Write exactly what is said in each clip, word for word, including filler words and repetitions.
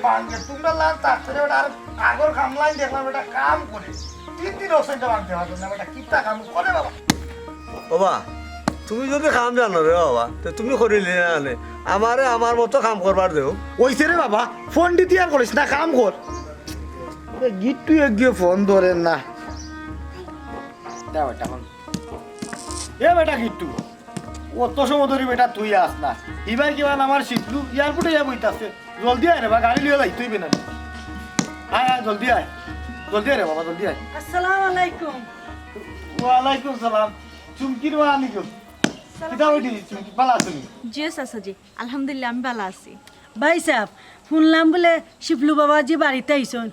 বাঙ্গে, তোমরা লান থাকতে রে বেটা, আর আগর কামলাইন দেখলাম বেটা কাম করে। তিন দিন অইছে তো বাঙ্গতে পারলো না বেটা, কিতা কাম করে বাবা? বাবা, তুমি যদি কাম জানো রে বাবা, তে তুমি করিলে না নে। আমারে আমার মতো কাম করবার দেও। অইছে রে বাবা, ফোন দিতে আর করিস না, কাম কর। এ গিট্টু এগিয়ে ফোন ধরে না। দাও বেটা, ফোন। এ বেটা গিট্টু, অত সময় ধরি বেটা তুই আস না। ইবার কিমান আমার শিবলু এয়ারপোর্টে যাবো ইতাছে। জলদি আয় রে বা, গাড়ি লিয়ে যাই তুই বেনা। আয়, আয়, জলদি আয়। জলদি আয় রে বাবা, জলদি আয়। আসসালামু আলাইকুম। ওয়ালাইকুম সালাম। চুমকির মা আনিকুম। সালাম। কিতা বেটি, চুমকি, ভালা আছো নি? জি, চাচাজি। আলহামদুলিল্লাহ, আমি ভালা আছি। ভাই সাহেব, শুনলাম বুলে শিবলু বাবাজি বাড়িত আইছইন।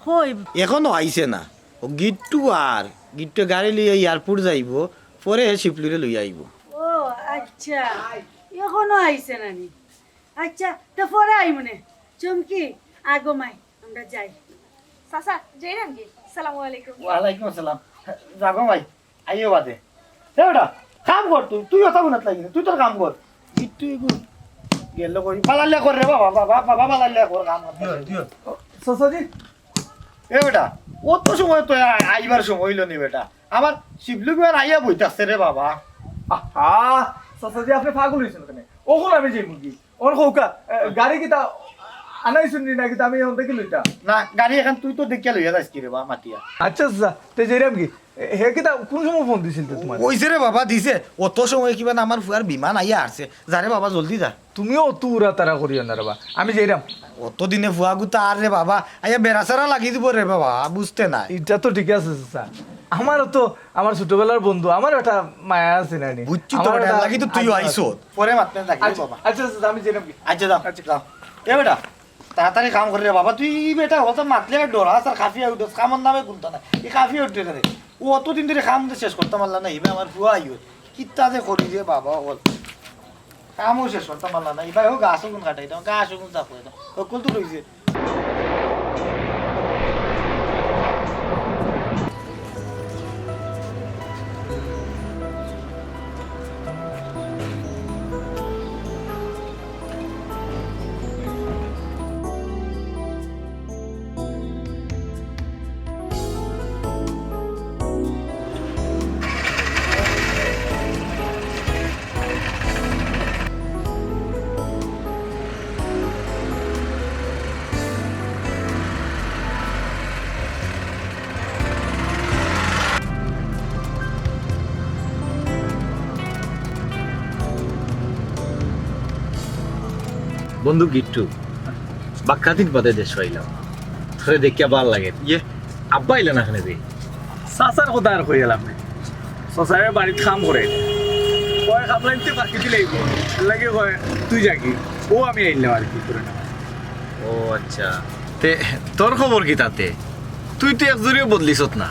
কই? এখনো আইছে না। ও গিট্টু আর, গিট্টু গাড়ি লইয়া এয়ারপোর্ট যাইবো, পরে হে শিবলুরে লইয়া আইবো। ও আচ্ছা, এখনো আইছে না নি? আচ্ছা, তো পরে আইমুনে। চুমকি, আগো মাই, আমরা যাই। চাচা, যাইরাম গি? সালামু আলাইকুম। ওয়ালাইকুম আসসালাম। যাগো মাই, আইও বাদে। এ বেটা, কাম কর তুই, তুই অতা গুনাত লাগি না, তুই তোর কাম কর। গিট্টু এগু গেল কই, বালাইল্লা কর রে বাবা, বাবা, বাবা, বালাইল্লা কর কাম কর। দিও, দিও। চাচাজি। এ বেটা, অত সময় তো আই-, আইবার সময় অইলো নি বেটা। আমার শিবলু কিমান আইয়া বই থাকছে রে বাবা। আহা, চাচাজি, আপনে পাগল অইছইন কেনে? অখন আমি যাইমু গি। অন কউক্কা, এ, গাড়ি কিতা আনাইছইন নি না কিতা আমি অন থাকি লইতাম? না, গাড়ি এখান তুই তো দেখিয়া লইয়া যাইস কি রে বা মাতিয়া। আচ্ছা, আচ্ছা, তে যাইরাম গি। এ, হে কিতা কুন সময় ফোন দিছিল তে তুমার? অইছে রে বাবা, দিছে। অত সময় কিবা না আমার ফুয়ার বিমান আইয়া হারছে। যা রে বাবা, জলদি যা। তুমিও অত উড়াতাড়া করিও না রে বা। আমি যাইরাম। অত দিনে ফুয়াগুতা আর রে বাবা, আইয়া বেড়াছেড়া লাগি দিবো রে বাবা, বুঝতে নায়। ইটা তো ঠিক আছে চাচা। আমারও তো আমার ছোটবেলার বন্ধু, আমার একটা মায়া আছে না নি? বুঝছি তো আমার বেটা, একটা লাগি তো তুইও আগ্রহ আছে। আইছো। পরে মাতমু না, আচ্ছা, বাবা। আচ্ছা, আচ্ছা, আমি যাইরাম গি। আচ্ছা, যাও, আচ্ছা। যাও। এ বেটা, তাড়াতাড়ি কাম কর রে বাবা, তুই ই বেটা অত মাতলে ডরাস আর কাফিয়া উঠস, কামর নামে কুন্তা নাই। ই কাফিয়া উঠরে কেনে? ও অতদিন ধরি কাম শেষ করতাম পারলা না, ইবে আমার ফুয়া আইও। কিতা যে করি রে বাবা, ও কামও শেষ করতাম পারলা না। ইবায় ও গাছ অগুন কাটাইতাম, গাছ অগুন চাপ করে দাও। ও কুল তো রইছে। বন্ধু গিট্টু, বাক্কা দিন বাদে দেশো আইলাম, তোরে দেখিয়া ভালা লাগে। ইয়ে, আব্বা আইলা না কেনে বে? চাচার কথা আর কইয়া লাভ নাই। চাচায় বাড়িত কাম করে, কয় কামলাইন্তে বাকি দিলাইবো, এরলাগি কয় তুই যাগি, অউ আমি আইলাম আর কি করে না। ও আচ্ছা, তে তোর খবর কিতা তে? তুই তো একজুড়িও বদলিছত না,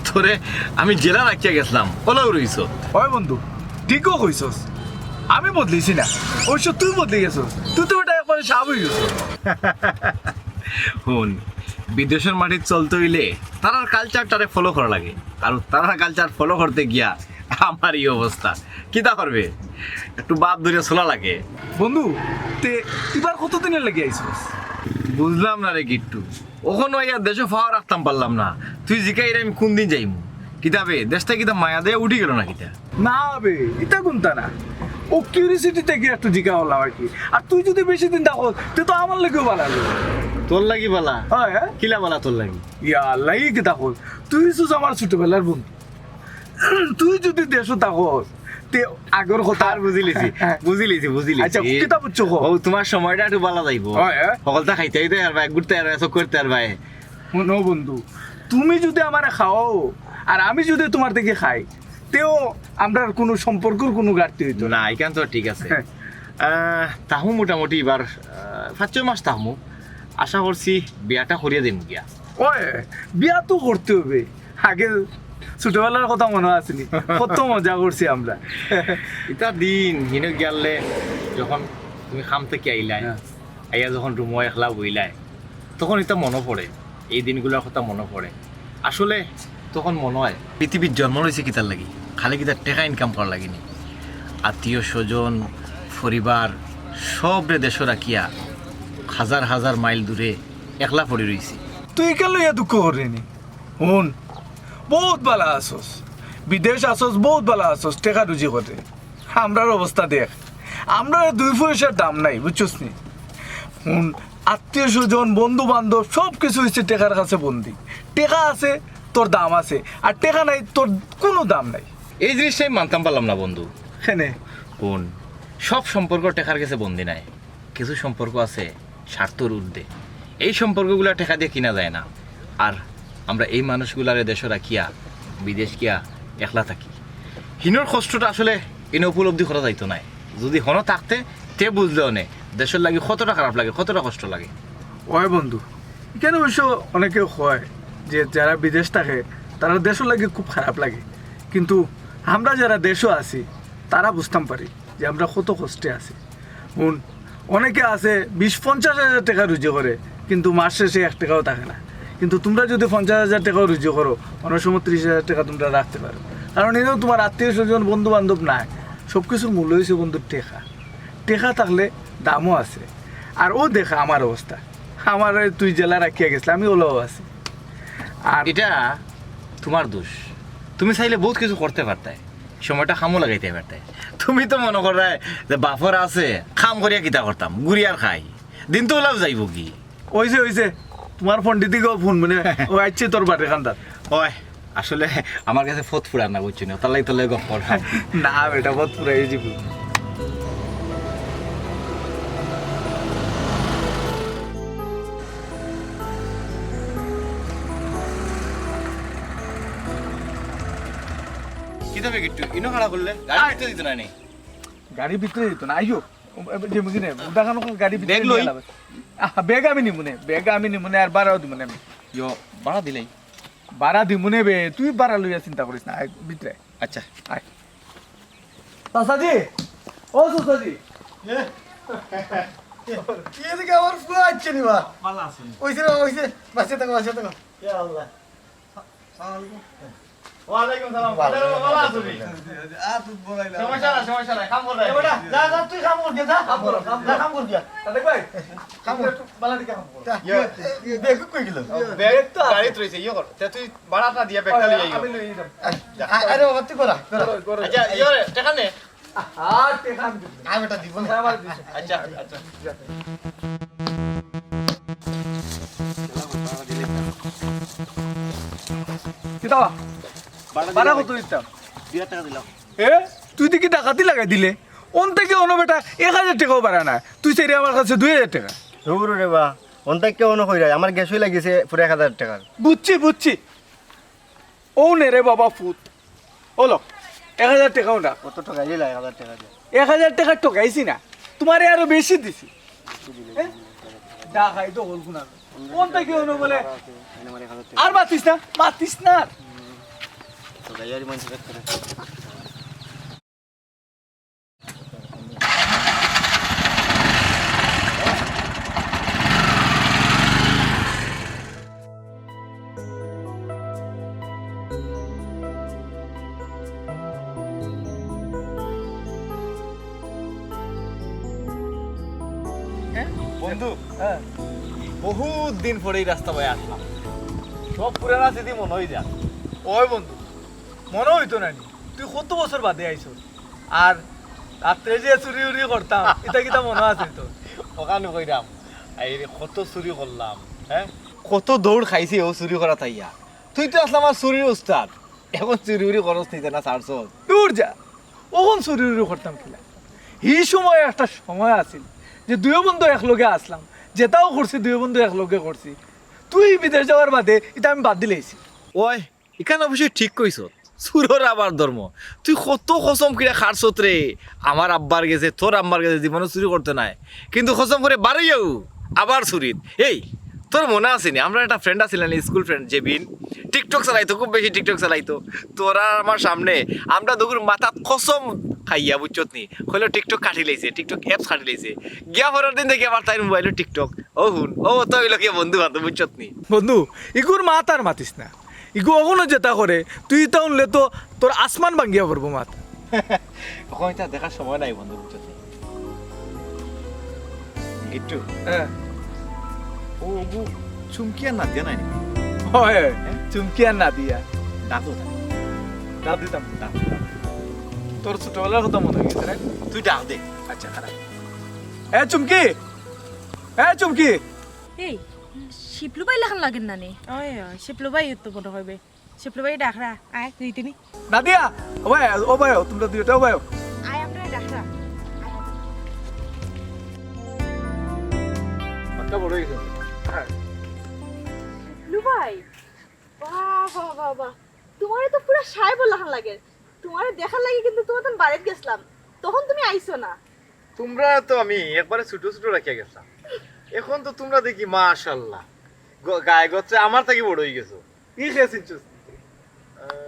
তোরে আমি যেলা রাখিয়া গেছলাম অলাউ রইছত। অয় বন্ধু, ঠিকউ কইছস, আমি বদলিছি না, অবশ্য তুই বদলি গেছস, তুই তো বেটা একবারে সাপ অইগেছস। হুন, বিদেশর মাটিত চলতে অইলে তারার কালচারটারে ফলো করা লাগে, আর তারার কালচার ফলো করতে গিয়া আমার ই অবস্থা। কিতা করবে, একটু বাপ ধরিয়া চলা লাগে। বন্ধু, তে ইবার কতদিনর লাগি আইছস? বুঝলাম না রে গিট্টু, অখনো আইয়া দেশো পাও রাখতাম পারলাম না, তুই জিকাইরে আমি কুনদিন যাইমু? কিতা বে, দেশটা কিতা মায়া দেয়া উঠি গেল না কিতা? না বে, ইতা কুন্তা না, অউ কিউরিওসিটি থাকি একটু জিকা করলাম আর কি। আর তুই যুদি বেশি দিন থাকস, তে তো আমার লাগিও ভালা অইবো। তোর লাগি ভালা? অয়, অয়। কিলা ভালা তোর লাগি? ইয়া আল্লাহ, ই কিতা কস? তুই অইছস আমার ছোটবেলার বন্ধু। তুই যুদি দেশো থাকস, তে আগর কথা আর বুঝিলিছি, হ্যাঁ। বুঝিলিছি, বুঝিলিছি। আচ্ছা, কিতা বুঝছো কও? অউ, তুমার সময়টা একটু ভালা যাইবো। অয়, অয়। হকলতা খাইতায় পারবায়, ঘুরতায় পারবায়, চক্কর দিতায় পারবায়। হুনো বন্ধু, তুমি যুদি আমারে খাওয়াও, আর আমি যুদি তুমার থাকি খাই, তেও আমরার কুনু সম্পর্কর কুনু ঘাটতি অইতো না। না, ইখান তো ঠিক আছে। হ্যাঁ। আহ, থাকমু মোটামুটি ইবার, আহ, পাঁচ ছয় মাস থাকমু। আশা করছি বিয়াটা করিয়া দিমু গিয়া। অয়, বিয়া তো করতে অইবো। আগে ছোটবেলার কথা মনো আছে নি? কত মজা করছি আমরা। ইতা দিন হিনো গিয়ালে যখন তুমি কাম থাকি আইলায়, হ্যাঁ। আইয়া যখন রুমো একলা বইলায়, তখন ইতা মনো পড়ে, এই দিনগুলার কথা মনো পড়ে। আসলে তখন মনো অয়, পৃথিবীত জন্ম লইছি কিতার লাগি? খালি কিতা টেকা ইনকাম করার লাগি নি? আত্মীয় স্বজন, পরিবার, সবরে দেশো রাখিয়া হাজার হাজার মাইল দূরে একলা পড়ি রইছি। তুই কেন লইয়া দুঃখ কররে নি? হুন, বউত ভালা আছস, বিদেশ আছস, বউত ভালা আছস, টেকা রুজি কররে। আমরার অবস্থা দেখ, আমরার দুই পয়সার দাম নাই, বুঝছস নি? হুন, আত্মীয় স্বজন, বন্ধু বান্ধব সব কিছু অইছে টেকার কাছে বন্দি। টেকা আছে, তোর দাম আছে, আর টেকা নাই, তোর কুনু দাম নাই। এই জিনিসটা আমি মানতাম পারলাম না বন্ধু। কেনে? হুন, সব সম্পর্ক টেকার গেছে বন্দি নায়, কিছু সম্পর্ক আছে স্বার্থর ঊর্ধ্বে। এই সম্পর্কগুলা টেকা দিয়া কিনা যায় না। আর আমরা এই মানুষগুলারে দেশো রাখিয়া বিদেশ গিয়া একলা থাকি। হিনর কষ্টটা আসলে ইনো উপলব্ধি করা যাইতো নায়। যুদি হনো থাকতে, তে বুঝলে অনে দেশর লাগি কতটা খারাপ লাগে, কতটা কষ্ট লাগে। ওই বন্ধু, ইখান অবশ্য অনেকে কয় যে যারা বিদেশ থাকে, তারার দেশর লাগি খুব খারাপ লাগে, কিন্তু আমরা যারা দেশো আছি, তারা বুঝতাম পারি যে আমরা কত কষ্টে আছি। হুন, অনেকে আছে বিশ পঞ্চাশ হাজার টেকা রুজি করে, কিন্তু মাস শেষে এক টেকাও থাকে না। কিন্তু তুমরা যুদি পঞ্চাশ হাজার টেকাও রুজি করো, অনেক সময় ত্রিশ হাজার টেকা তুমরা রাখতে পারো, কারণ ইনো তুমার আত্মীয় স্বজন, বন্ধু বান্ধব নাই, সব কিছুর মূল্য অইছে বন্ধু টেকা। টেকা থাকলে দামও আছে। আর অউ দেখা আমার অবস্থা, আমারে তুই যেলা রাখিয়া গেছলে, আমি অলাও আছি। আর ইটা তুমার দোষ, তুমি চাইলে বউত কিছু করতে পারতায়, সময়টা কামো লাগাইতে পারতায়। তুমি তো মনো কররায় যে বাপর আছে, কাম করিয়া কিতা করতাম, ঘুরিয়ার খাই, দিন তো অলাও যাইবোগি। অইছে, অইছে, তুমার পণ্ডিতি গো ফোন মানে, ও আইছে তোর বাড়ির কান্দাত। ওই, আসলে আমার গেছে ফত ফুরার না, বুঝছো নি? তার লাগি, তার লাগি গপ করলাম। না বেটা, ফত ফুরাই যাইবো। কিতা বে গিট্টু, ইনো খাড়া করলে? গাড়ি আয়। ভিতরে দিত না নি? গাড়ি ভিতরে দিত না, আইও। ও, এ, যে মুগিনে, উদাখানো গাড়ি ভিতরে ব্যাগ লই। নিয়ে আলাবে। আহ, ব্যাগ আমি নিমুনে, ব্যাগ আমি নিমুনে, আর ভাড়াও দিমুনে আমি। ইয়ো, ভাড়া দিলাই। ভাড়া দিমুনে বে, তুই ভাড়া লইয়া চিন্তা করিস না, আয় ভিতরে। আচ্ছা। আয়। চাচাজি, ও চাচাজি। এ? এদিকে আমার ফুয়া আইছে নি বা? ভালা আছইন? অইছে রে, অইছে। বাঁচিয়া থাকো, বাঁচিয়া থাকো। ইয়া আল্লাহ। সালাম আলাইকুম। ওয়ালাইকুম সালাম। ভালা আছো নি? আ, তুই বলাইলা। সমস্যা না, সমস্যা না। কাম কর। এ বেটা, যা, যা, তুই কাম কর গিয়া, যা। কাম কর, কাম কর। যা, কাম কর গিয়া। সাদেক ভাই, কাম কর। বালা দিকে কাম কর। যা। ইয়ে। এ, এ, ব্যাগ কই গেল? ব্যাগ তো গাড়িত রইছে, ইয়ে কর। তে তুই ভাড়াটা দিয়া ব্যাগটা লই আইও। আমি লই যাম। আ, আ, আরে বাবা, তুই করা, করা। আচ্ছা, ইয়ে রে, টাকা নে। আর টেকা আমি দিব না। আমি এটা দিব না। আমার দিছে। আচ্ছা, আচ্ছা। কিতা? ভাড়া কত দিতাম? দুই হাজার টাকা দিলাম। এ? তুই দেখি ডাকাতি লাগাই দিলে। অন থাকি অনো বেটা এক হাজার টেকাও ভাড়া না। তুই চাইরে আমার কাছে দুই হাজার টেকা। ধুর রে বা, অন থাকি অনো কইরা, আমার গ্যাসই লাগিছে পুরা এক হাজার টেকার। বুঝছি, বুঝছি। ও নে রে বাবা ফুত। ওলো, এক হাজার টেকাও না। কত ঠকাই দিলা এক হাজার টেকা দিয়া? এক হাজার টেকা ঠকাইছি না, তুমারে আরো বেশি দিছি। এ? যা খাই তো বলবো না। কোন থেকে হলো বলে? আর মাতিস না, মাতিস না। ঠকাই আর মানুষ করে। বন্ধু, হ্যাঁ। বহুত দিন পরে এই রাস্তা বায় আসলাম, সব পুরানা স্মৃতি মনো অই যায়। ওই বন্ধু, মনো অইতো না নি? তুই কত বছর বাদে আইছস, আর রাত্রে যে চুরি উরি করতাম, ইতা কিতা মনো আছে তোর? ওখানে কইরাম, এই রে কত চুরি করলাম, হ্যাঁ, কত দৌড় খাইছি ও চুরি করা থাইয়া। তুই তো আসলে আমার চুরির উস্তাদ, এখন চুরি উরি করস নি না ছাড়ছস? দূর যা, অখন চুরি উরি করতাম কিলা? হি সময় একটা সময় আছিল যে দুইও বন্ধু একলগে আসলাম, যেতাও করছি দুইও বন্ধু একলগে করছি। তুই বিদেশ যাওয়ার বাদে ইতা আমি বাদ দিলাইছি। ওই, ইখান অবশ্যই ঠিক কইছত। চুরর আবার ধর্ম। তুই কত কসম কিরা খারছত রে। আমার আব্বার গেছে, তোর আম্মার গেছে জীবনে চুরি করতে নাই। কিন্তু কসম করে বারইয়াউ আবার চুরিত। এই, তোর মনো আছে নি? আমরার একটা friend আছিল না, school friend, জেবিন। TikTok চালাইতো, খুব বেশি TikTok চালাইতো। তোর আর আমার সামনে, আমরা দুগুর মাথাত কসম খাইয়া, বুঝছত নি? কইলো TikTok কাটিলাইছে, TikTok apps কাটিলাইছে। গিয়া পরের দিন দেখি আবার তাইর mobile-ও TikTok। ও হুন, ও তো অইলো গিয়া বন্ধু বান্ধব, বুঝছত নি? বন্ধু, ইগুর মাত আর মাতিস না। ইগু অখনো যেতা করে, তুই ইতা হুনলে তো তোর আসমান ভাঙ্গিয়া পড়বো মাত। অখন ইতা দেখার সময় নাই বন্ধু, বুঝছত নি? গিট্টু, হ্যাঁ। ও, ওগু চুমকি আর নাদিয়া নায় নি? হয়, চুমকি আর নাদিয়া। ডাক দে তারে। ডাক দিতাম, ডাক দিতাম। তোর ছোটবেলার কথা মনে অই গেছে না? তুই ডাক দে। আচ্ছা, খারাপ। এ চুমকি, এ চুমকি। এই, শিপলু ভাই লাখান লাগের না নি? ওই, ওই, শিপলু ভাই তো মনে অইবে। শিপলু ভাই ডাকরা, আয়, তুই তিনি। নাদিয়া, ও ভাই, ও ভাই, তুমরা দুইটা, ও ভাই। আয়, আমরা ডাকরা। বাক্কা বড় অই গেছে। শিপলু ভাই, বাহ, বাহ, বাহ, বাহ। তুমারে তো পুরা সাহেব লাখান লাগের। তুমারে দেখার লাগি কিন্তু তুমার তখন বাড়িত গেছলাম, তখন তুমি আইছো না। তুমরা তো আমি একবারে ছোট ছোট রাখিয়া গেছলাম, এখন তো তুমরা দেখি মাশাআল্লাহ গ-, গায়ে গতরে আমার থাকি বড় অই গেছো। ই কে চিনছস?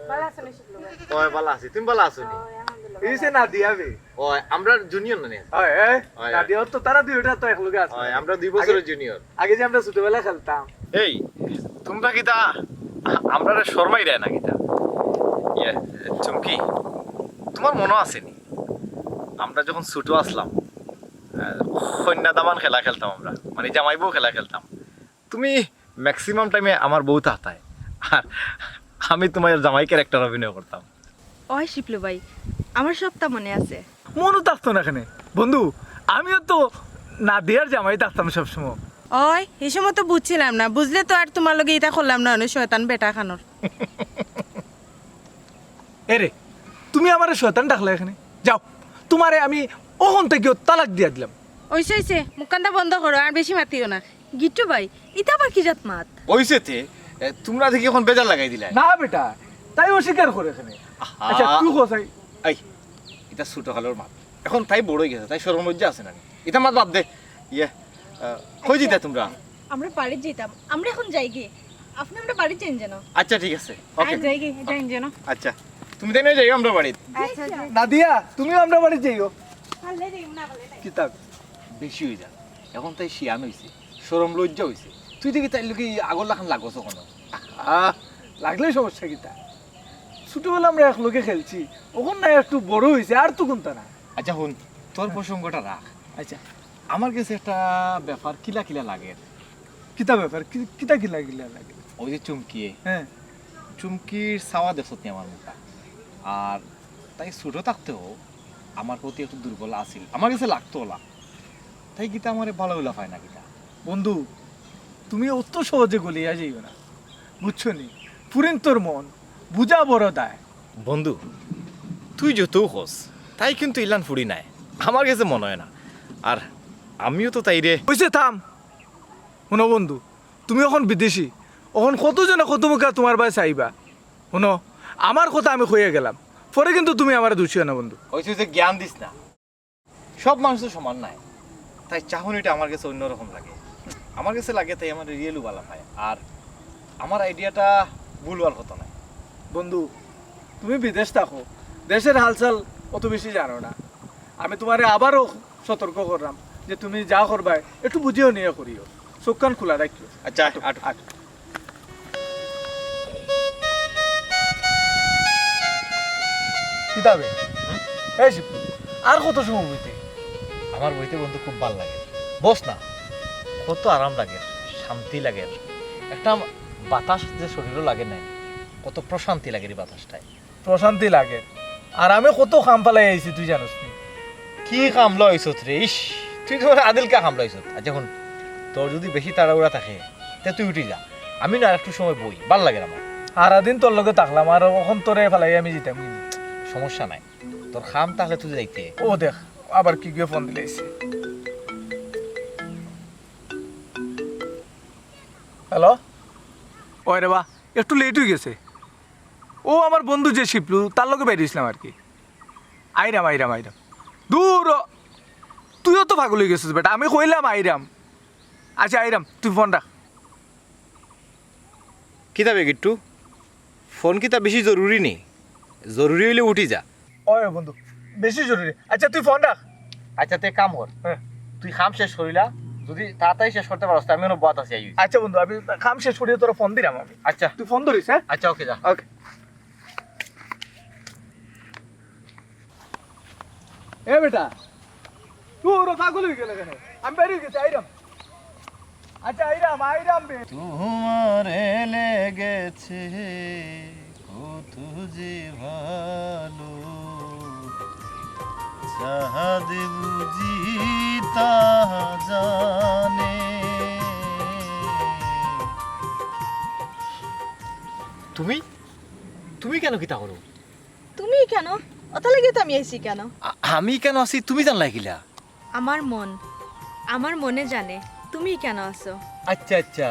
ভালা আছো নি শিপলু ভাই? ওই ভালা আছি, তুমি ভালা আছো নি? ওই আলহামদুলিল্লাহ। এই যে নাদিয়া বে। ওই আমরা জুনিয়র না নি? হয়, হ্যাঁ? হয়। নাদিয়া তো তারা দুইটা তো একলগে আছে। ওই আমরা দুই বছরের জুনিয়র। আগে যে আমরা ছোটবেলা খেলতাম। এই, তুমরা কিতা আমরারে শরমাইরায় না কিতা? ইয়ে, চুমকি, তুমার মনো আছে নি? আমরা যখন ছোট আছলাম, আহ, কন্যা দামান খেলা খেলতাম আমরা, মানে জামাই বউ খেলা খেলতাম। তুমি ম্যাক্সিমাম টাইমে আমার বউ থাকতায়, আর আমি তুমার জামাই ক্যারেক্টার অভিনয় করতাম। ওই শিপলু ভাই, আমার সবটা মনে আছে। মনো থাকতো না কেনে বন্ধু, আমিও তো নাদিয়ার জামাই থাকতাম সবসময়। ওই, এই সময় তো বুঝছিলাম না, বুঝলে তো আর তুমার লগে ইতা করলাম না, অনেক শয়তান বেটা খানোর। এরে, তুমি আমারে শয়তান ডাকলা কেনে? যাও, তুমারে আমি অখন থাকিও তালাক দিয়া দিলাম। ওইসে, ওইসে, মুখখানটা বন্ধ করো, আর বেশি মাতিও না। গিট্টু ভাই, ইতা আবার কি জাত মাত? অইছে তে, এ, তুমরা দেখি এখন বেজার লাগাই দিলায়। না বেটা, তাই অস্বীকার করে কেনে। আচ্ছা, তুই কও চাই। এই, ইতা ছোট কালর মাত, এখন তাই বড় অই গেছে, তাই শরম লজ্জা আছে না নি? ইতা মাত বাদ দে। ইয়ে, আহ, কই যিতা তুমরা? আমরা বাড়িত যিতাম, আমরা এখন যাইগি। আপনে আমরা বাড়িত যাইন যেন। আচ্ছা, ঠিক আছে, ওকে। যাইগি, যাইন যেন। আচ্ছা, তুমি তাইন যাইও আমরা বাড়িত। আচ্ছা, আচ্ছা। নাদিয়া, তুমিও আমরা বাড়িত যাইও। কিতা? বেশি অই যা, এখন তাই শিয়ান অইছে, শরম লজ্জা অইছে, তুই দেখি তাইর লগে আগর লাখান লাগস অখনো। আহ, লাগলে সমস্যা কিতা? ছোটবেলা আমরা একলগে খেলছি, অখন না একটু বড় অইছে, আর তো কুন্তা না। আচ্ছা হুন, তোর প্রসঙ্গটা রাখ। আচ্ছা। আমার গেছে একটা ব্যাপার কিলা কিলা লাগের। কিতা ব্যাপার? কি-, কিতা কিলা কিলা লাগে? ওই যে চুমকিয়ে, হ্যাঁ। চুমকির চাওয়া দেখছত নি আমার মুখা? আর তাই ছোট থাকতেও আমার প্রতি একটু দুর্বল আছিল, আমার গেছে লাগতো অলা। তাই কিতা আমারে ভালা অলা পায় না কিতা? বন্ধু, তুমি অত সহজে গলিয়া যাইও না, বুঝছো নি? ফুরিন্তর মন বুঝা বড় দায়। বন্ধু, তুই যতউ কস, তাই কিন্তু ইলান ফুরি নায়, আমার গেছে মনো অয় না। আর আমিও তো তাইরে। অইছে, থাম। হুনো বন্ধু, তুমি অখন বিদেশি, অখন কত জনে কত মুখা তুমার বায় চাইবা। হুনো, আমার কথা আমি কইয়া গেলাম, পরে কিন্তু তুমি আমারে দুষিও না বন্ধু। অইছে যে জ্ঞান দিস না, সব মানুষ তো সমান নায়, তাই চাহনিটা আমার গেছে অন্যরকম লাগে। আমার গেছে লাগে তাই আমার রিয়েলু ভালা পায়, আর আমার আইডিয়াটা ভুল অওয়ার কথা নায়। বন্ধু, তুমি বিদেশ থাকো, দেশের হালচাল অত বেশি জানো না। আমি তুমারে আবারও সতর্ক করলাম যে তুমি যা করবায় একটু বুঝিয়া নিয়া করিও, চোখখান খোলা রাখিও। আচ্ছা, আটো, আটো। আটো। কিতা বে? এই শিবু, আর কত সময় বইতে? আমার বইতে বন্ধু খুব ভালা লাগে, বস না, কত আরাম লাগে, শান্তি লাগে, একটা বাতাস যে শরীরও লাগে নাই, কত প্রশান্তি লাগে রে বাতাসটায়। প্রশান্তি লাগে। আর আমি কত কাম ফালাই আইছি, তুই জানোস নি? কি কামলা অইছত রে? ইস, তুই তো আদিলকা কামলা অইছত। আচ্ছা হুন, তোর যদি বেশি তাড়াহুড়া থাকে, তে তুই উঠি যা, আমি না একটু সময় বই, ভালা লাগে আমার। সারাদিন তোর লগে থাকলাম, আর অখন তোরে ফালাই আমি যিতাম নি? সমস্যা নাই, তোর কাম থাকলে তুই যাইতে। ও দেখ, আবার কি গিয়ে ফোন দিলে আইছে। হ্যালো, ওই রে বা, একটু লেট অই গেছে। ও আমার বন্ধু যে শিপলু, তার লগে বাইর অইছলাম আর কি। আইরাম, আইরাম, আইরাম। দূর ও, তুইও তো পাগল অই গেছস বেটা, আমি কইলাম আইরাম। আচ্ছা আইরাম, তুই ফোন রাখ। কিতা বে গিট্টু, ফোন কিতা বেশি জরুরি নি? জরুরি অইলে উঠি যা। ওই বন্ধু, বেশি জরুরি। আচ্ছা তুই ফোন রাখ। আচ্ছা তুই কাম কর, হ্যাঁ। তুই কাম শেষ করিলা, যদি তাড়াতাড়ি শেষ করতে পারস, তে আমি অনো বওয়াত আছি, আইও। আচ্ছা বন্ধু, আমি কাম শেষ করিয়া তোরে ফোন দিরাম আমি। আচ্ছা। তুই ফোন ধরিস, হ্যাঁ? আচ্ছা, ওকে, যা। ওকে। এ বেটা, তুই ওরা পাগল অই গেলে কেনে? আমি বাইর অই গেছি, আইরাম। আচ্ছা, আইরাম, আইরাম বে। তোমারে লেগেছে কত যে ভালো, চাঁদ বুঝি তা জানে। তুমি, তুমি কেন কিতা করো? তুমি কেন? অতা লাগি তো আমি আইছি কেন? আ-, আমি কেন আছি তুমি জানলাই কিলা? আমার মন, আমার মনে জানে তুমি কেন আছো। আচ্ছা, আচ্ছা,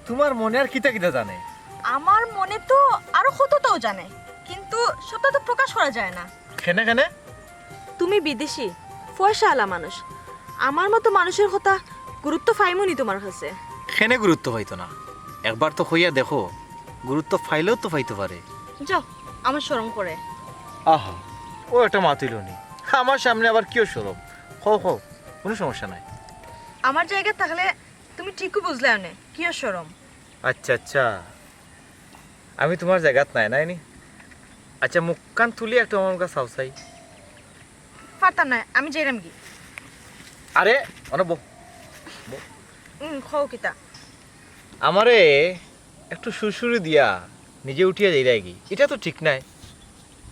তোমার মনে আর কিতা কিতা জানে? আমার মনে তো আরো কততাও জানে, কিন্তু সবটা তো প্রকাশ করা যায় না। কেনে, কেনে? তুমি বিদেশি, পয়সাআলা মানুষ। আমার মতো মানুষের কথা গুরুত্ব পাইমুনি তোমার কাছে। কেনে গুরুত্ব পাইতো না? একবার তো কইয়া দেখো, গুরুত্ব পাইলেও তো পাইতো পারে। যাও, আমার শরম করে। আহা, ও একটা মাতিল নি। আমার সামনে আবার কিও শরম? কও, কও, কোনো সমস্যা নাই। আমার জায়গা থাকলে তুমি ঠিকই বুঝলায় নে, কিও শরম। আচ্ছা, আচ্ছা, আমি তোমার জায়গাত নাই, নাই নি? আচ্ছা, মুখখান তুলি একটু আমার কাছে চাও চাই। পারতাম না, আমি যাইরাম কি। আরে, অনো বও। বও। হুম, কও কিতা? আমারে একটু সুরসুরি দিয়া নিজে উঠিয়া যাইরায় কি? ইটা তো ঠিক নায়।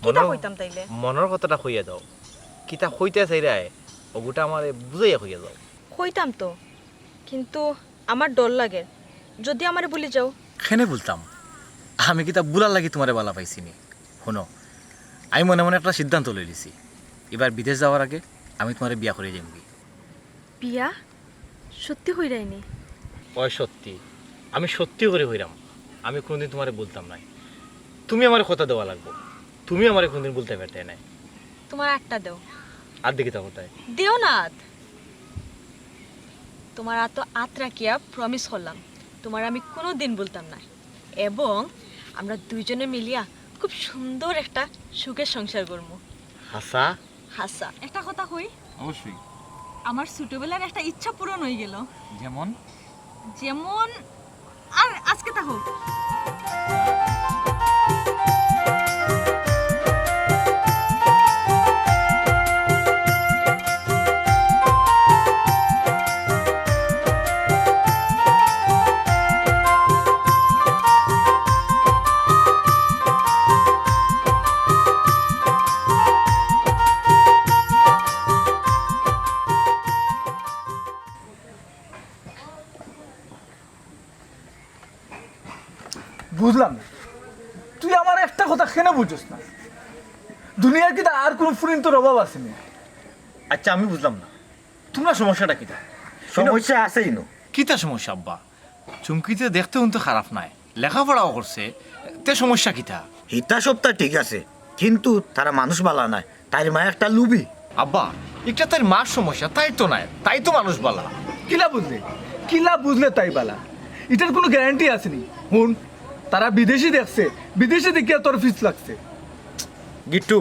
কিতা মনর, কইতাম তাইলে? মনর কথাটা কইয়া যাও। কিতা কইতা চাইরায়, ওগুটা আমারে বুঝাইয়া কইয়া যাও। কইতাম তো, কিন্তু আমার ডর লাগে, যদি আমারে ভুলি যাও। কেনে ভুলতাম? আমি কিতা ভুলার লাগি তোমারে বালা পাইছি নি? হুনো, আমি মনে মনে একটা সিদ্ধান্ত লইলিছি, এবার বিদেশ যাওয়ার আগে আমি তোমারে বিয়া করিয়া যাইমুগি। বিয়া? সত্যি কইরায় নি? অয় সত্যি, আমি সত্যি করি কইরাম, আমি কোনোদিন তোমারে ভুলতাম নায়। তুমি আমারে কথা দেওয়া লাগবো, তুমি আমারে কোনোদিন ভুলতায় পারতায় নায়। তোমার আতটা দেও। আত দেখি তা কোথায়? দেও না আত। তোমার আতো আত রাখিয়া promise করলাম, তোমারে আমি কোনোদিন ভুলতাম নায়, এবং আমরা দুইজনে মিলিয়া খুব সুন্দর একটা সুখের সংসার করমু। হাছা? হাছা। একটা কথা কই? অবশ্যই। আমার ছোটবেলার একটা ইচ্ছা পূরণ হয়ে গেল। যেমন? যেমন, আর আজকে তা হোক। বুঝলাম না, তুই আমার একটা কথা কেনে বুঝছস না? দুনিয়ার কিতা আর কোনো ফুরিন্তর অভাব আছে নি? আচ্ছা, আমি বুঝলাম না, তোমরা সমস্যাটা কিতা? সমস্যা আছে ইনো। কিতা সমস্যা আব্বা? চুমকিতে দেখতে হুনতে খারাপ নায়, লেখাপড়াও করছে, তে সমস্যা কিতা? হিতা সবতা ঠিক আছে, কিন্তু তারা মানুষ বালা নায়। তাইর মা একটা লুবি। আব্বা, ইটা তাইর মার সমস্যা, তাইর তো নায়, তাই তো মানুষ বালা। কিলা বুঝলে? কিলা বুঝলে তাই বালা? ইটার কোনো গ্যারান্টি আছে নি? হুন, তারা বিদেশি দেখছে, বিদেশি দেখিয়া তোর ফিস লাগছে। গিট্টু,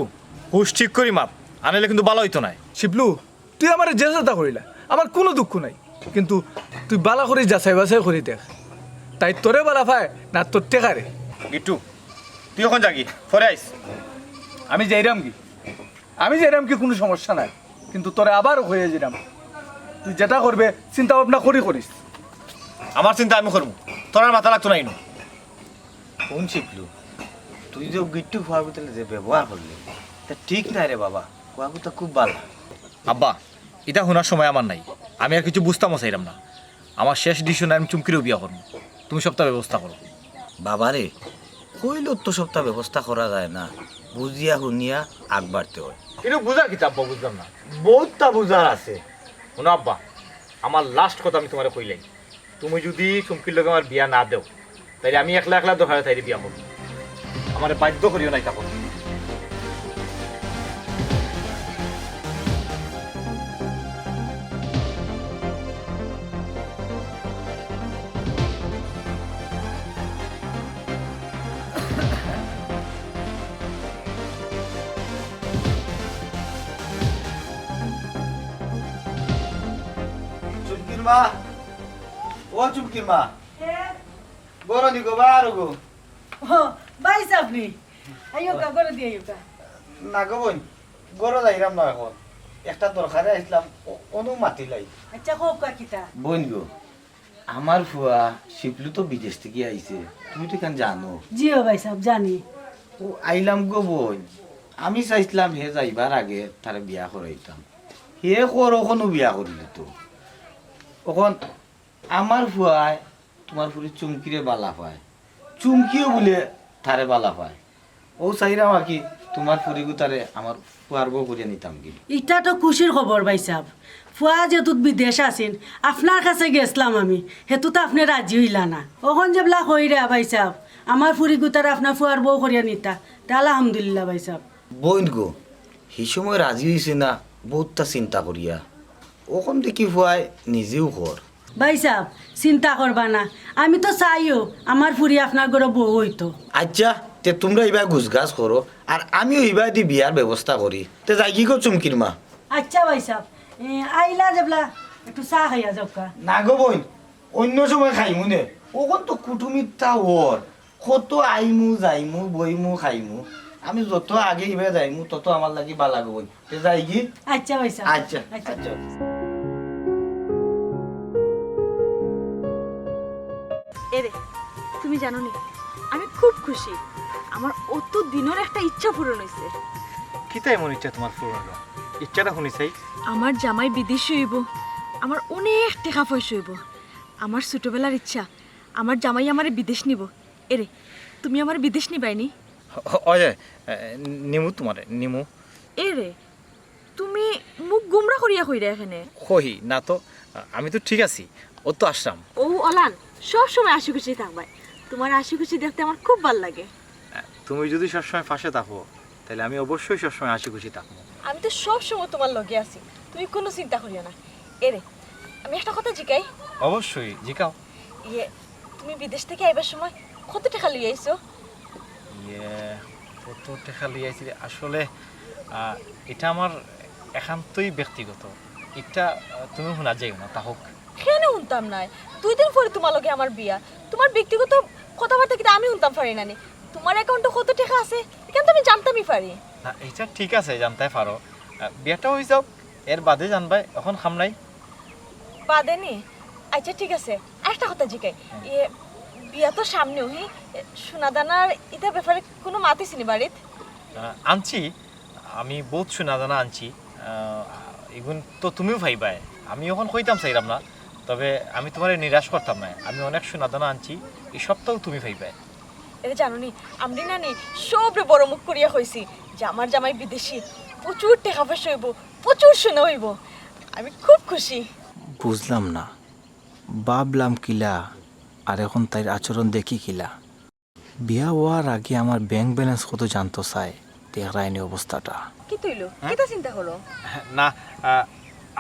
হুশ ঠিক করি মাত, আনাইলে কিন্তু বালা হইতো নায়। শিবলু, তুই আমারে যে যেতা করিলা, আমার কোনো দুঃখ নাই, কিন্তু তুই বালা করি যাচাই বাছাই করি দেখ, তাই তোরে বালা পায় না তোর টেকারে। গিট্টু, তুই এখন যাগি, পরে আইস। আমি যাইরাম কি? আমি যাইরাম কি? কোনো সমস্যা নাই, কিন্তু তোরে আবার হয়ে যাইরাম, তুই যেটা করবে চিন্তা ভাবনা করি করিস। আমার চিন্তা আমি করমু, তোর আর মাথা লাগতো না ইনো। কোন শিবলু, তুই যে গিট্টু ফুয়াগুতার লগে যে ব্যবহার করলি, তা ঠিক নায় রে বাবা। ফুয়াগুতা খুব বালা। আব্বা, ইটা হুনার সময় আমার নাই, আমি আর কিছু বুঝতামও চাইরাম না। আমার শেষ ডিসিশন, আমি চুমকিরেউ বিয়া করমু। তুমি সবটা ব্যবস্থা করো। বাবারে, কইলেউ তো সবটা ব্যবস্থা করা যায় না, বুঝিয়া হুনিয়া আগ বাড়তে হয়। ইনো বুঝা কিতা আব্বা, বুঝলাম না। বউততা বুঝার আছে। হুনো আব্বা, আমার লাস্ট কথা আমি তোমারে কইলাই, তুমি যদি চুমকির লগে আমার বিয়া না দেও, তাইলে আমি একলা একলা দরকারে তাইরে বিয়া করমু। আমারে বাধ্য করিও না ইতা করতে। চুমকির মা, ও চুমকির মা, কে? ঘরো নি গো, বারো গো। ও, ভাই সাহেব নি? আইও কা, ঘরো দি আইও কা। না গো বইন, ঘরো যাইরাম না এখন। একটা দরকারে আইছলাম, অ-, অনো মাতিলাই। আচ্ছা, কও কা কিতা? বইন গো, আমার ফুয়া শিপলু তো বিদেশ থাকি আইছে, তুমি তো ইখান জানো। জি ও ভাইসাব, জানি। ও আইলাম গো বইন, আমি চাইছলাম হে যাইবার আগে তারে বিয়া করাইতাম, হে কর অখনউ বিয়া করি দিতো। অখন আমার ফুয়ায় তুমার ফুরি চুমকিরে বালা পায়, চুমকিও বুলে তারে বালা পায়। অউ চাইরাম আর কি তুমার ফুরিগুতারে আমার ফুয়ার বউ করিয়া নিতাম গি। ইটা তো খুশির খবর ভাইসাব। ফুয়া যেহেতু বিদেশ আছইন, আপনার কাছে গেছলাম আমি, হেতু তো আপনে রাজি অইলা না। অখন যেবলা কইরা ভাইসাব, আমার ফুরিগুতারে আপনার ফুয়ার বউ করিয়া নিতা, তে আলহামদুলিল্লাহ ভাইসাব। বইন গো, হি সময় রাজি অইছে না, বউততা চিন্তা করিয়া। অখন দেখি ফুয়ায় নিজেউ কর। ভাইসাব, চিন্তা করবা না, আমি তো চাইও আমার ফুরি আপনার ঘরো বউ অইতো। আইচ্ছা, তে তুমরা ইবায় গুছগাছ করো, আর আমিও ইবায়দি বিয়ার ব্যবস্থা করি। তে যাইগি গো চুমকির মা। আইচ্ছা ভাইসাব, এ, আইলা যেবলা একটু চা খাইয়া যাউক্কা। না গো বইন, অইন্য সময় খাইমু নে। অখন তো কুটুমিতা অর, কত আইমু যাইমু বইমু খাইমু। আমি যত আগে ইবায় যাইমু তত আমার লাগি বালা গো বইন। তে যাইগি? আইচ্ছা ভাইসাব। আইচ্ছা, আইচ্ছা। আইচ্ছা। এরে, তুমি জানো নি, আমি খুব খুশি। আমার অত দিনর একটা ইচ্ছা পূরণ অইছে। কিতা এমন ইচ্ছা তুমার পূরণ অইলো? ইচ্ছাটা হুনি চাই। আমার জামাই বিদেশি অইবো, আমার অনেক টেকা পয়সা অইবো। আমার ছোটবেলার ইচ্ছা, আমার জামাই আমারে বিদেশ নিবো। এরে, তুমি আমারে বিদেশ নিবায়নি? অয়, নিমু তুমারে, নিমু। এরে, তুমি মুখ গুমরা করিয়া কইরায় কেনে? কই না তো, আমি তো ঠিক আছি, অউ তো আছলাম। ও অলান, সব সময় হাসি খুশি থাকবায়। তুমার হাসি খুশি দেখতে আমার খুব ভালা লাগে। তুমি যুদি সবসময় পাশে থাকো, তাইলে আমি অবশ্যই সবসময় হাসি খুশি থাকমু। আমি তো সব সময় তুমার লগে আছি, তুমি কুনু চিন্তা করিও না। এরে, আমি একটা কথা জিকাই। অবশ্যই, জিকাও। ইয়ে, তুমি বিদেশ থাকি আইবার সময় কত টেকা লইয়া আইছো? ইয়ে, কত টেকা লইয়া আইছি রে? আসলে, আহ, ইটা আমার একান্তই ব্যক্তিগত। ইটা, আহ, তুমি হুনা যাইও না, তা হোক। কেনে হুনতাম নায়? দুই দিন পরে তুমার লগে আমার বিয়া। তুমার ব্যক্তিগত কথাবার্তা কিতা আমি হুনতাম পারি না নি? তুমার অ্যাকাউন্টো কত টেকা আছে, ইখান তো আমি জানতামই পারি। না, ইটা ঠিক আছে, জানতায় পারো। আহ, বিয়াটা অই যাউক, এর বাদে জানবায়, অখন কাম নাই। বাদে নি? আইচ্ছা, ঠিক আছে। আরেকটা কথা জিকাই। ইয়ে, বিয়া তো সামনেউ, হি? এ, সোনা দানার ইতার ব্যাপারে কুনু মাত অইছে নি বাড়িত? আহ, আনছি, আমি বউত সোনা দানা আনছি। আহ, ইগুন তো তুমিও পাইবায়। আমি অখন কইতাম চাইরাম না, তবে আমি তুমারে নিরাশ করতাম নায়। আমি অনেক সোনা দানা আনছি, ই সবতাউ তুমি পাইবায়। এরে জানো নি, আমি না নি সবরে বড় মুখ করিয়া কইছি যে আমার জামাই বিদেশি, প্রচুর টেকা পয়সা অইবো, প্রচুর সোনা অইবো। আমি খুব খুশি। বুঝলাম না, ভাবলাম কিলা, আর অখন তাইর আচরণ দেখি কিলা। বিয়া অওয়ার আগে আমার ব্যাংক ব্যালেন্স কত জানতো চায়, দেখরায়নি অবস্থাটা। কিতা অইলো? কিতা চিন্তা করো? না, আহ,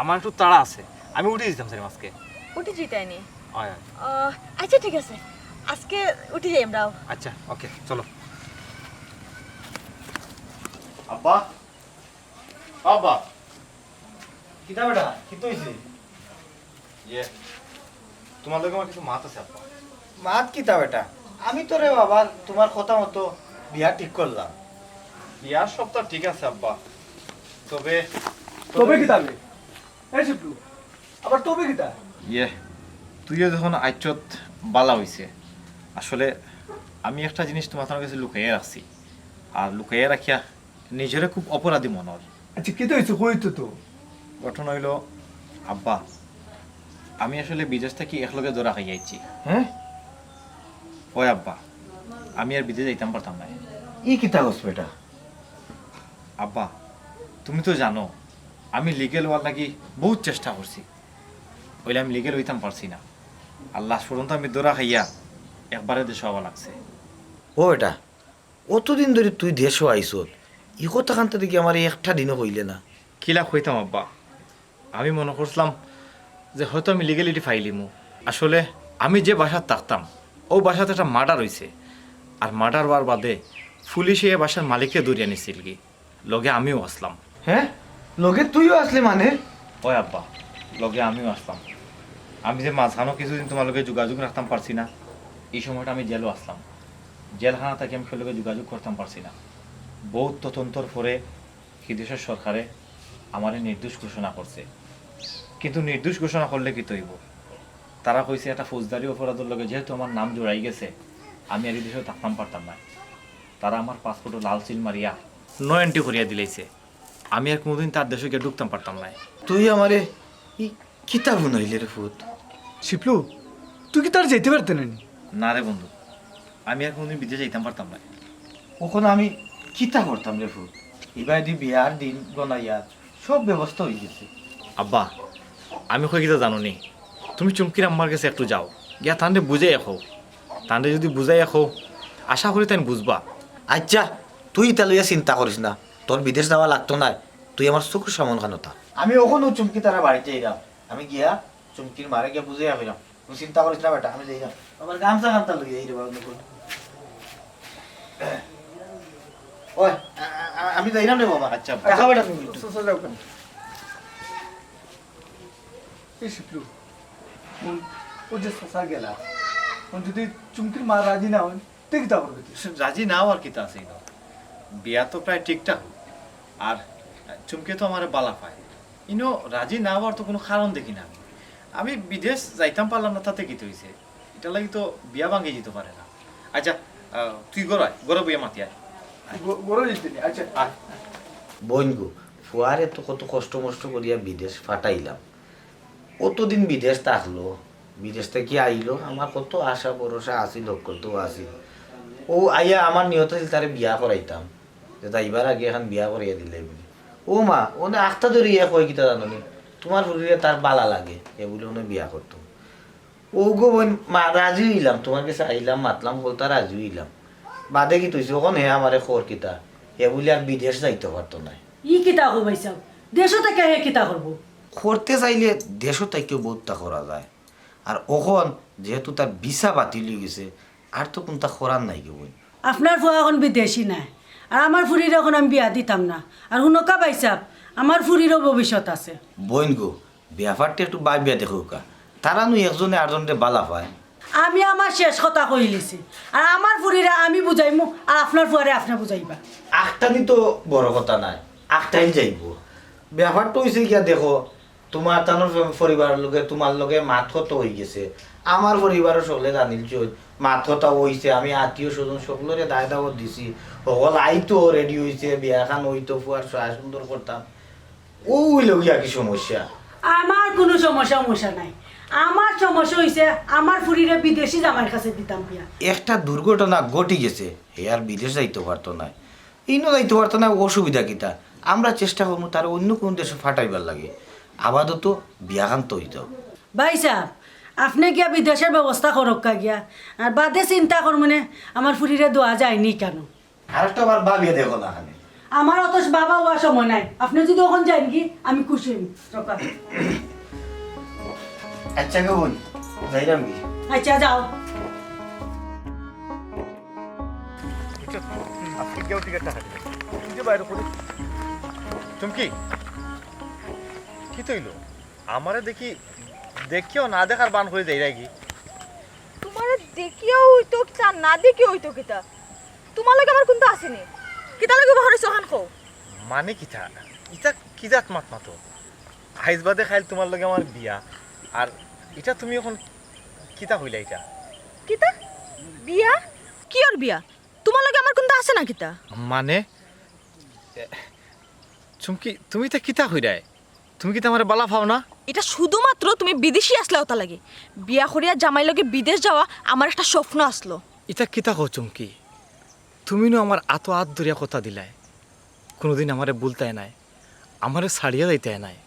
আমার একটু তাড়া আছে, আমি উঠি যাইতাম চাইরাম আজকে। উঠি যাইতায়নি? অয়, অয়। আহ, আইচ্ছা, ঠিক আছে, আজকে উঠি যাই আমরাও। আইচ্ছা, ওকে, চলো। আব্বা, আব্বা। কিতা বেটা, কিতা অইছে? ইয়ে, তুমার লগে আমার কিছু মাত আছে আব্বা। মাত কিতা বেটা? আমি তো রে বাবা তুমার কথা মতো বিয়া ঠিক করলাম। বিয়ার সবতা ঠিক আছে আব্বা, তবে তবে কিতা বে? এই শিবলু, আবার তবে কিতা? ইয়ে, তুইও যখন আইছত বালা অইছে। আসলে আমি একটা জিনিস তুমার গেছে লুকাইয়া রাখছি, আর লুকাইয়া রাখিয়া নিজরে খুব অপরাধী মনে অর। আইচ্ছা, কিতা অইছে কইতো তো? ঘটনা অইলো, আব্বা, আমি আসলে বিদেশ থাকি একলগে ধরা খাইয়া আইছি। হ্যাঁ? অয় আব্বা, আমি আর বিদেশ যাইতাম পারতাম নায়। ই কিতা কস বেটা? আব্বা, তুমি তো জানো আমি লিগ্যাল অওয়ার লাগি বউত চেষ্টা করছি, অইলে আমি লিগ্যাল অইতাম পারছি না। আর লাস্ট পর্যন্ত আমি ধরা খাইয়া একবারে দেশো আওয়া লাগছে। ও বেটা, অতদিন ধরি তুই দেশো আইছত, ই কথাখান তো দেখি আমারে একটা দিনও কইলে না। কিলা কইতাম আব্বা, আমি মনো করছিলাম যে হয়তো আমি লিগ্যালিটি পাইলিমু। আসলে আমি যে বাসাত থাকতাম, অউ বাসাত একটা মার্ডার অইছে। আর মার্ডার অওয়ার বাদে পুলিশে ই বাসার মালিকরে ধরিয়া নিছিলগি, লগে আমিও আছলাম। হ্যাঁ, লগে তুইও আছলে মানে? অয় আব্বা, লগে আমিও আছলাম। আমি যে মাঝখানো কিছুদিন তুমার লগে যোগাযোগ রাখতাম পারছি না, ই সময়টা আমি জেলো আছলাম। জেলখানা থাকি আমি কেউর লগে যোগাযোগ করতাম পারছি না। বউত তদন্তর পরে হি দেশর সরকারে আমারে নির্দোষ ঘোষণা করছে। কিন্তু নির্দোষ ঘোষণা করলে কিতা অইবো? তারা কইছে একটা ফৌজদারি অপরাধর লগে যেহেতু আমার নাম জড়াই গেছে, আমি আর ই দেশো থাকতাম পারতাম নায়। তারা আমার পাসপোর্টো লাল সিল মারিয়া no entry করিয়া দিলাইছে। আমি আর কুনুদিন তার দেশো গিয়া ঢুকতাম পারতাম নায়। তুই আমারে ই কিতা হুনাইলে রে ফুত? শিপলু, তুই কিতা আর যাইতে পারতে না নি? না রে বন্ধু, আমি আর কুনুদিন বিদেশ যাইতাম পারতাম নায়। অখন আমি কিতা করতাম রে ফুত? ইবায়দি বিয়ার দিন গনাইয়া সব ব্যবস্থা অইগেছে। আব্বা, আমি কই কিতা জানো নি? তুমি চুমকির আম্মার গেছে একটু যাও, গিয়া তানরে বুঝাইয়া কও। তানরে যুদি বুঝাইয়া কও, আশা করি তাইন বুঝবা। আইচ্ছা, তুই ইতা লইয়া চিন্তা করিস না, তোর বিদেশ যাওয়া লাগতো নায়, তুই আমার চউখর সামনখানো থাক। আমি অখনউ চুমকি তারা বাড়িত যাইরাম, আমি গিয়া চুমকির মারে গিয়া বুঝাইয়া কইরাম। তুই চিন্তা করিস না বেটা, আমি যাইরাম। আবার গামছা খান্তা লইয়া আইরে বাবা, দেখুন। ওই, আ-, আ-, আমি যাইরাম রে বাবা। আচ্ছা। দেখা বেটা তুমি একটু। এই শিপলু, অউ, অউ যে চাচা গেলা, অখন যুদি চুমকির মা রাজি না অইন, তে কিতা করবে তুই? রাজি না অওয়ার কিতা আছে ইনো? বিয়া তো প্রায় ঠিকঠাক। আর চুমকি তো আমারে বালা পায়। ইনো রাজি না অওয়ার তো কুনু কারণ দেখি না আমি। আমি বিদেশ যাইতাম পারলাম না, তাতে কিতা অইছে? ইটার লাগি তো বিয়া ভাঙ্গি যিতো পারে না। আইচ্ছা, আহ, তুই ঘরো আয়, ঘরো বইয়া মাতি আয়। ঘরো যাইতে নি? আইচ্ছা। আয়। বইন গো, ফুয়ারে তো কত কষ্ট মষ্ট করিয়া বিদেশ পাঠাইলাম। অতদিন বিদেশ থাকলো, বিদেশ থাকি আইলো, আমার কত আশা ভরসা আছিল, হক্কলতাও আছিল। অউ আইয়া আমার নিয়ত আছিল তারে বিয়া করাইতাম, যে যাইবার আগে এখান বিয়া করাইয়া দিলাই বুলি। ও মা, অনে আখতা ধরিয়া কয় কিতা জানো নি, তুমার ফুরিরে তার বালা লাগে, হে বুলি অনে বিয়া করতো। ও গো বইন, মা, রাজি অইলাম, তুমার গেছে আইলাম, মাতলাম, হকলতা রাজি অইলাম। বাদে কিতা অইছে, অখন হে আমারে কর কিতা, হে বুলি আর বিদেশ যাইতো পারতো নায়। ই কিতা কও ভাইসাব? দেশো থাকিয়া হে কিতা করবো? করতে চাইলে দেশো থাকিয়াও বউততা করা যায়। আর অখন যেহেতু তার ভিসা বাতিল অইগেছে, আর তো কুনতা করার নাই গো বইন। আপনার ফুয়া অখন বিদেশি নায়, আর আমার ফুরিরে অখন আমি বিয়া দিতাম না। আর হুনউক্কা ভাইসাব, আমার ফুরিরও ভবিষ্যৎ আছে। বইন গো, ব্যাপারটা একটু ভাবিয়া দেখউক্কা। তারা নু একজনে আরজনরে বালা পায়। আমি আমার শেষ কথা কইলিছি। আর আমার ফুরিরে আমি বুঝাইমু, আর আপনার ফুয়ারে আপনে বুঝাইবা। আখতানি তো বড় কথা নায়, আখতাইল যাইবো। ব্যাপারটা অইছে গিয়া দেখো, তুমার তানর পরিবারর লগে তুমার লগে মাত কথা অইগেছে। আমার পরিবারর সকলে জানিলছইন, মাত কথা অইছে, আমি আত্মীয় স্বজন সকলরে দায় দাওয়াত দিছি। হকল আইতো, রেডি অইছে, বিয়াখান অইতো, ফুয়ার সহায় সুন্দর করতাম। অউ অইলো গিয়া কি সমস্যা? আমার কুনু সমস্যা-উমস্যা নাই। আমার সমস্যা অইছে আমার ফুরিরে বিদেশি জামাইর কাছে দিতাম বিয়া। একটা দুর্ঘটনা ঘটি গেছে, হে আর বিদেশ যাইতো পারতো নায়। ইনো যাইতো পারতো নায়, অসুবিধা কিতা? আমরা চেষ্টা করমু তারে অইন্য কুনু দেশো পাঠাইবার লাগি। আপাতত বিয়াখান তো অইতো। ভাইসাব, আপনে গিয়া বিদেশর ব্যবস্থা করউক্কা গিয়া, আর বাদে চিন্তা করমুনে। আমার ফুরিরে দেওয়া যায়নি কেনে? আরেকটা বার ভাবিয়া দেখো না খালি। আমার অত ভাবা অওয়ার সময় নাই। আপনে যুদি অখন যাইনগি, আমি খুশি অইমু। আইচ্ছা গো বইন, যাইরামগি। আইচ্ছা, যাও। আজকে গিয়াও টিকিটটা কাটি দেবো। তুই যে বাইরে করি। চুমকি, কিতা অইলো? আমারে দেখি, দেখিয়াও না দেখার ভান করি যাইরায়গি। তুমারে দেখিয়াও অইতো কিতা, না দেখিয়াও অইতো কিতা? তুমার লগে আমার কুনতা আছে নি? কিতার লাগি বওয়া রইছো অখান কও? মানে কিতা? ইতা কি জাত মাত মাতো? আইজ বাদে কাইল তুমার লগে আমার বিয়া, আর ইটা তুমি অখন কিতা কইলা ইটা? কিতা? বিয়া? কিয়র বিয়া? তুমার লগে আমার কুনতা আছে না কিতা? মানে, এ, চুমকি, তুমি ইতা কিতা কইরায়? তুমি কিতা আমারে বালা পাও না? ইটা শুধুমাত্র তুমি বিদেশি আছলায় অতার লাগি। বিয়া করিয়া জামাইর লগে বিদেশ যাওয়া আমার একটা স্বপ্ন আছলো। ইতা কিতা কও চুমকি? তুমি নু আমার আতো আত ধরিয়া কথা দিলায়, কুনুদিন আমারে ভুলতায় নায়, আমারে ছাড়িয়া যাইতায় নায়।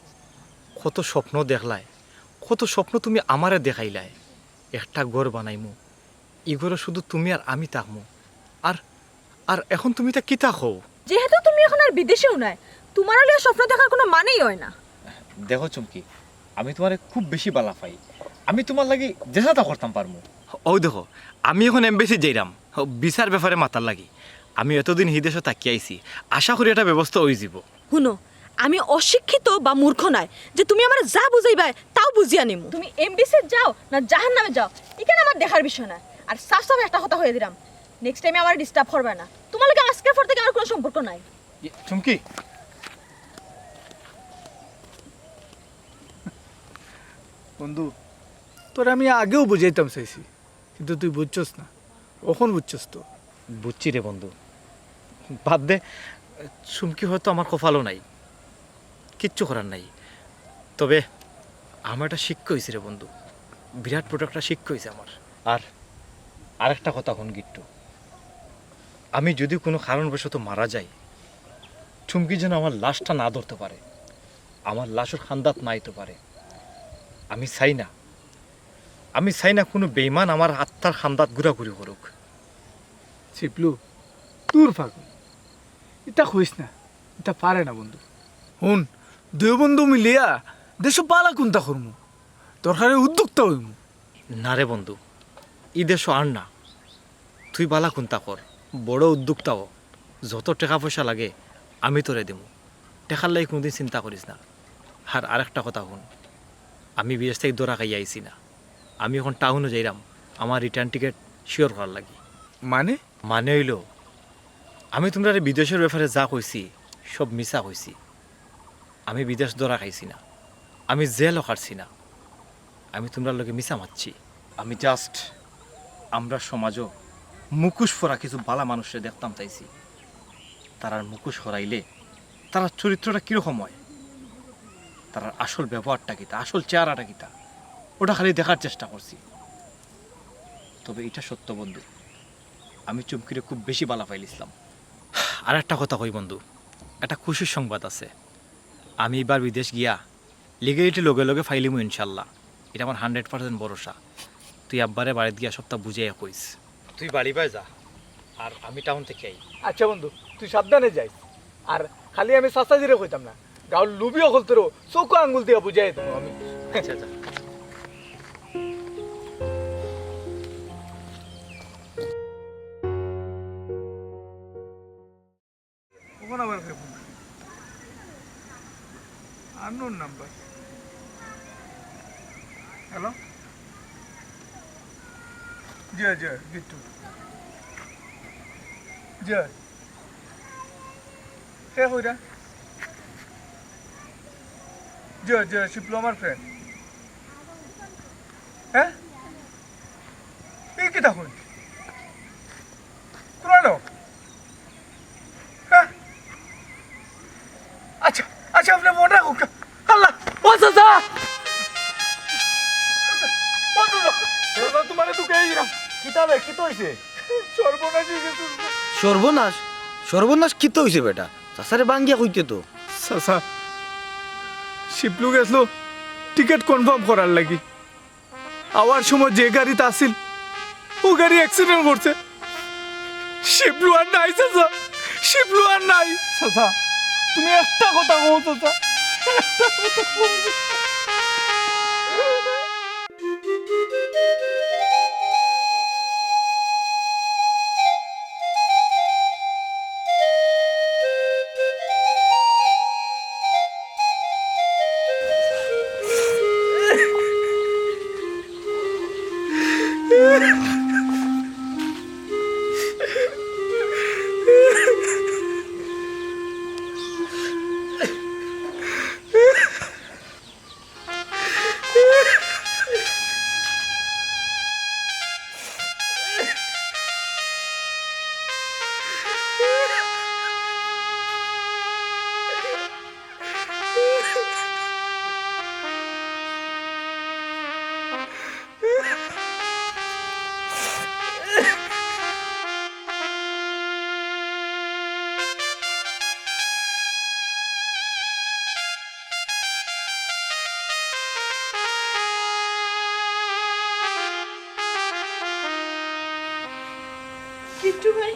কত স্বপ্ন দেখলায়, কত স্বপ্ন তুমি আমারে দেখাইলায়। একটা ঘর বানাইমু, ই ঘরো শুধু তুমি আর আমি থাকমু। আর, আর অখন তুমি ইতা কিতা কও? যেহেতু তুমি অখন আর বিদেশেও নাই, তুমারে লইয়া স্বপ্ন দেখার কুনু মানেই অয় না। দেখো চুমকি, আমি তুমারে খুব বেশি বালা পাই, আমি তুমার লাগি যেসাতা করতাম পারমু। অউ দেখো, আমি অখন embassy যাইরাম, ভিসার ব্যাপারে মাতার লাগি। আমি এতদিন হি দেশো থাকি আইছি, আশা করি একটা ব্যবস্থা অইযিবো। হুনো, আমি অশিক্ষিত বা মূর্খ নায় যে তুমি আমারে যা বুঝাইবায় তাও বুঝিয়া নিমু। তুমি embassy যাও না জাহান্নামে যাও, ইখান আমার দেখার বিষয় নায়। আর সাফ সাফ একটা কথা কইয়া দিরাম, next time আমারে disturb করবায় না। তুমার লগে আজকের পর থাকি আমার কুনু সম্পর্ক নাই। ই, চুমকি। বন্ধু, তোরে আমি আগেও বুঝাইতাম চাইছি, কিন্তু তুই বুঝছস না। অখন বুঝছস তো? বুঝছি রে বন্ধু, বাদ দে। চুমকি হয়তো আমার কপালো নাই, কিচ্ছু করার নাই। তবে আমার একটা শিক্ষা অইছে রে বন্ধু, বিরাট বড় একটা শিক্ষা অইছে আমার। আর আরেকটা কথা হুন গিট্টু, আমি যদি কোনো কারণবশত মারা যাই, চুমকি যেন আমার লাশটা না ধরতে পারে, আমার লাশর খান্দাত না আইতে পারে। আমি চাই না, আমি চাই না কোনো বেইমান আমার আত্মার খান্দাত ঘুরাঘুরি করুক। শিপলু, দূর পাগল, ইতা কইস না, ইতা পারে না বন্ধু। হুন, দুই বন্ধু মিলিয়া দেশো বালা কুন্তা করমু, দরকারে উদ্যোক্তা অইমু। না রে বন্ধু, ই দেশো আর না। তুই বালা কুন্তা কর, বড় উদ্যোক্তা অ, যত টেকা পয়সা লাগে আমি তোরে দিমু, টেকার লাগি কুনুদিন চিন্তা করিস না। আর আরেকটা কথা হুন, আমি বিদেশ থাকি ধরা খাইয়া আইছি না, আমি অখন টাউনো যাইরাম আমার রিটার্ন টিকিট শিওর করার লাগি। মানে? মানে অইলো, আমি তুমরারে বিদেশর ব্যাপারে যা কইছি সব মিছা কইছি। আমি বিদেশ ধরা খাইছি না, আমি জেলও খাটছি না, আমি তুমরার লগে মিছা মাতছি। আমি just আমরার সমাজো মুখোশ পরা কিছু বালা মানুষরে দেখতাম চাইছি। তারার মুখোশ হরাইলে তারার চরিত্রটা কিরকম অয়, তারার আসল ব্যবহারটা কিতা, আসল চেহারাটা কিতা, ওটা খালি দেখার চেষ্টা করছি। তবে ইটা সত্য বন্ধু, আমি চুমকিরে খুব বেশি বালা পাইলিছলাম। আর একটা কথা কই বন্ধু, একটা খুশির সংবাদ আছে। আমি এবার বিদেশ গিয়া লিগ্যালিটি লগে লগে ফাইলিমু ইনশাল্লাহ, ইটা আমার হান্ড্রেড পার্সেন্ট ভরসা। তুই আব্বারে বাড়িত গিয়া সবটা বুঝাইয়া কইস। তুই বাড়ি বায় যা, আর আমি টাউন থাকি আই। আচ্ছা বন্ধু, তুই সাবধানে যাইস। আর খালি আমি চাচাজিরে কইতাম না, গাঁওর লুবি অকলতরেও চউখো আঙ্গুল দিয়া বুঝাই দিমু আমি। আচ্ছা, যা। অখন আবার কে ফোন? Unknown number. হ্যালো? জি, জি, গিট্টু। জি। কে কইরা? জি, জি, শিপলু আমার ফ্রেন্ড। হ্যাঁ? ই কিতা কইন? কুনানো? হ্যাঁ? আচ্ছা, আচ্ছা, আপনে মনো রাখউক্কা। আল্লাহ! ও চাচা! ও চাচা, চাচা, তুমারে তো কই গেলাম। কিতা বে, কিতা অইছে? সর্বনাশ অই গেছে। সর্বনাশ? সর্বনাশ কিতা অইছে বেটা? চাচারে ভাঙ্গিয়া কইতে তো। চাচা, শিপলু গেছলো টিকিট কনফার্ম করার লাগি। আওয়ার সময় যে গাড়িত আছিল, অউ গাড়ি অ্যাক্সিডেন্ট করছে। শিপলু আর নাই চাচা, শিপলু আর নাই। চাচা, তুমি একটা কথা কও চাচা, একটা কথা কও। কিট্টু ভাই,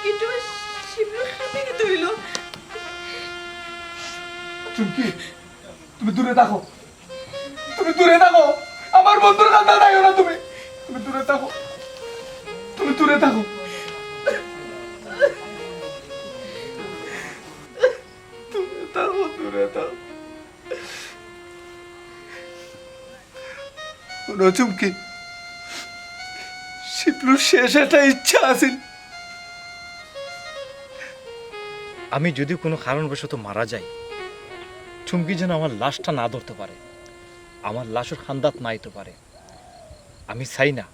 কিট্টু ভাই, শিবলু, কিতা অইলো? চুমকি, তুমি দূরে থাকো, তুমি দূরে থাকো, আমার বন্ধুর কান্দাত আইও না তুমি, তুমি দূরে থাকো, তুমি দূরে থাকো, দূরে থাকো, দূরে থাকো। হুনো চুমকি, শিবলুর শেষ একটা ইচ্ছা আছিল। আমি যদি কোনো কারণবশত মারা যাই, চুমকি যেন আমার লাশটা না ধরতে পারে, আমার লাশর কান্দাত না আইতো পারে। আমি চাই না,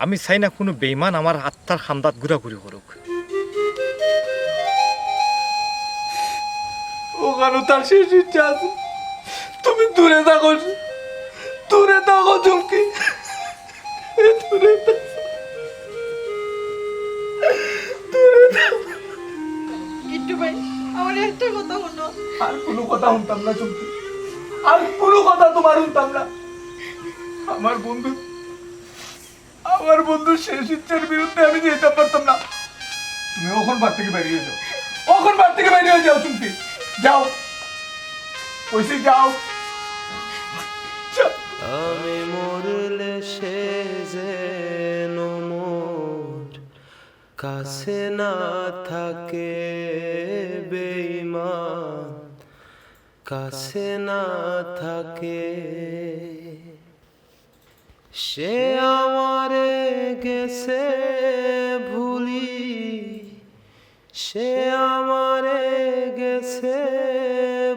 আমি চাই না কুনু বেইমান আমার আত্মার কান্দাত ঘুরাঘুরি করুক। অখানো তার শেষ ইচ্ছা আছে। তুমি দূরে থাকো, দূরে থাকো চুমকি, দূরে থাকো, দূরে থাকো। গিট্টু ভাই, আমার একটা কথা হুনো। আর কুনু কথা হুনতাম না চুমকি, আর কুনু কথা তুমার হুনতাম না। আমার বন্ধু, আমার বন্ধুর শেষ ইচ্ছার বিরুদ্ধে আমি যাইতাম পারতাম না। তুমি অখন বাড়ি থাকি বাইর অই যাও, অখন বাড়ি থাকি বাইর অই যাও চুমকি, যাও, কইছি যাও। যাও। আমি মরলে সে যেন মোর কাছে না থাকে, বেইমান কাছে না থাকে। সে আমারে গেছে ভুলি, সে আমারে গেছে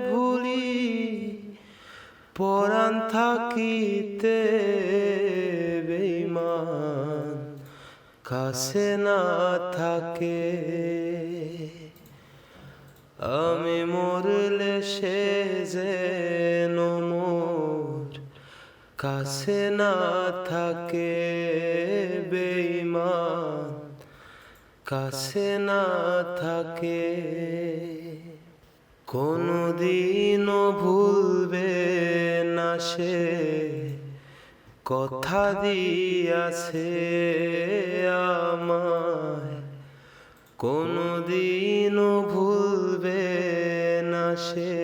ভুলি, পরাণ থাকিতে বেইমান কাছে না থাকে। আমি মরলে সে যেন মোর কাছে না থাকে, বেইমান কাছে না থাকে। কোনোদিনও ভুলবে না সে কথা দিয়াছে আমায়, কোনোদিনও ভুলবে না সে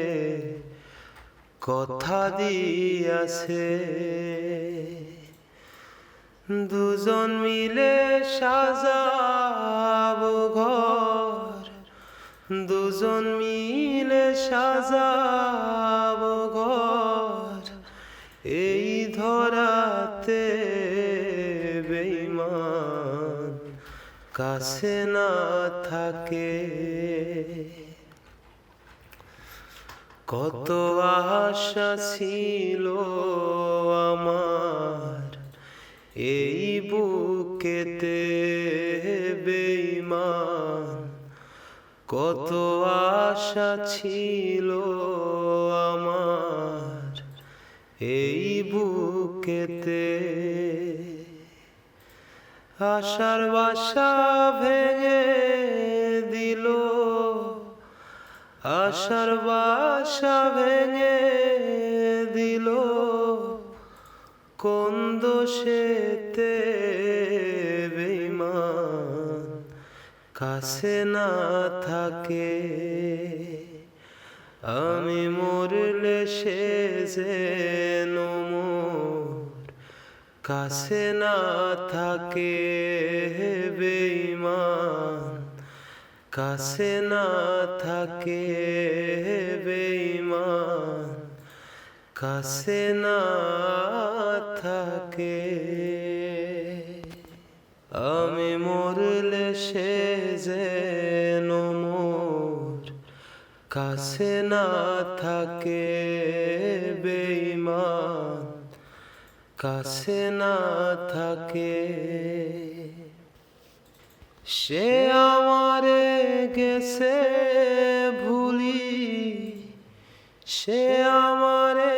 কথা দিয়াছে। দুজন মিলে সাজাবো ঘর, দুজন মিলে সাজাবো ঘর, এই ধরাতে বেইমান কাছে না থাকে। কত আশা ছিল আমার এই বুকেতে বেইমান, কত আশা ছিল আমার এই বুকেতে। আশার বাসা ভেঙে দিল, আশার বাসা ভেঙে দিল, কোন দোষেতে বেইমান কাছে না থাকে। আমি মরলে সে যেন মোর কাছে না থাকে, বেইমান কাছে না থাকে, বেইমান কাছে না থাকে। আমি মরলে সে যেন মোর কাছে না থাকে, বেইমান কাছে না থাকে। সে আমারে গেছে ভুলি, সে আমারে